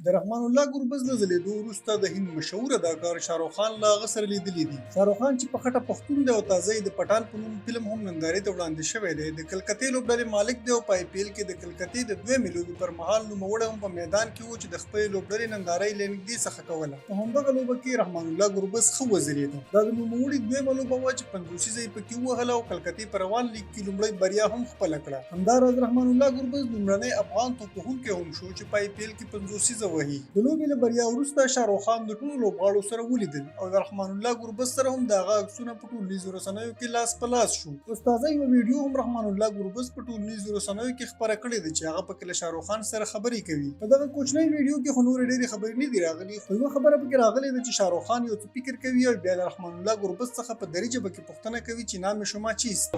د رحمان الله ګربز له ځلېدو وروسته د هند مشهور اداکار شاهرخ خان له هغه سره لیدلي دي. شاهرخ خان چې په خټه پښتون دی او تازه یې د پټان په نوم فلم هم نندارې ته وړاندې شوی دی، د کلکتې لوبډلې مالک دی او په آی پي ایل کې د کلکتې د دویمې لوبې پر مهال نوموړی هم په میدان کې و چې د خپلې لوبډلې ننداره یې له نږدې څخه کوله. په همدغه لوبه کې رحمان الله ګربز ښه وځلېده. دا د نوموړي دویمه لوبه وه چې پنځوسیزه یې پکې ووهله او کلکتې په روان لیګ کې لومړۍ بریا هم خپله کړه. همداراز رحمان الله ګربز لومړنی افغان توپوهونکی هم شو چې په آی پي ایل کې پنځوسیزه وهي. د لوبې له بریا وروسته شاهرخ خان د ټولو لوبغاړو سره ولیدل او د رحمان الله ګربز سره هم د هغه عکسونه په ټولنیزو رسنیو کې لاس په لاس شو. اوس تازه یوه ویډیو هم رحمان الله ګربز په ټولنیزو رسنیو کې خپره کړې ده چې هغه پکې له شاهرخ خان سره خبرې کوي. په دغه کوچنۍ ویډیو کې خو نورې ډېرې خبرې نه دي راغلي، خو یوه خبره پکې راغلې ده چې شاهرخ خان یو څه فکر کوي او بیا له رحمان الله ګربز څخه په دري ژبه کې پوښتنه کوي چې نام شما چیست؟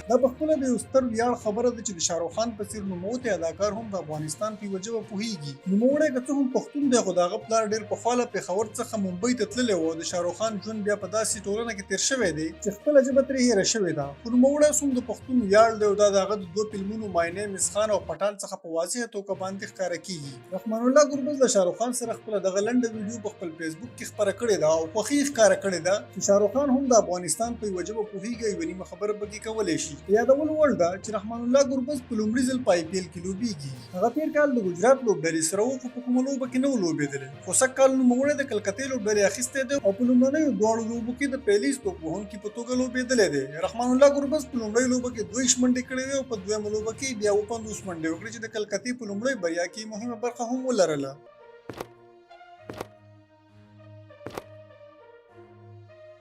دا په خپله د یو ستر ویاړ خبره ده چې د شاهرخ خان په څیر نوموتی اداکار هم د افغانستان په یوه ژبه پوهیږي. نوموړی که څه هم پښتون دی، خو د هغه پلار ډېر پخوا له پېښور څخه ممبۍ ته تللی و او د شاهرخ خان ژوند بیا په داسې ټولنه کې تېر شوی دی چې خپله ژبه ترې هېره شوې ده. خو نوموړی اوس هم د پښتون ویاړ دی او دا د هغه د دوه فلمونو مای نیم از خان او پټان څخه په واضحه توګه باندې ښکاره کیږي. رحمان الله ګربز له شاهرخ خان سره خپله دغه لنډه ویډیو په خپل فیسبوک کې خپره کړې ده او خوښي یې ښکاره کړې ده چې شاهرخ خان هم د افغانستان په یوه ژبه پوهیږي او یوه نیمه خبره پکې کولی شي. د یادولو وړ ده چې رحمان الله ګربز په لومړي ځل په آی پي ایل کې لوبیږي. هغه تېر کال د ګجرات لوبډلې سره و خو په کومه لوبه کې نه و لوبېدلی. خو سږ کال نوموړی د کلکتې لوبډلې اخیستی دی او په لومړنیو دواړو لوبو کې د پیلیز توپ وهونکي په توګه لوبېدلی دی. رحمان الله ګربز په لومړۍ لوبه کې 22 منډې کړې وې او په دویمه لوبه کې یې بیا 57 منډې وکړې چې د کلکتې په لومړۍ بریا کې یې مهمه برخه هم ولرله.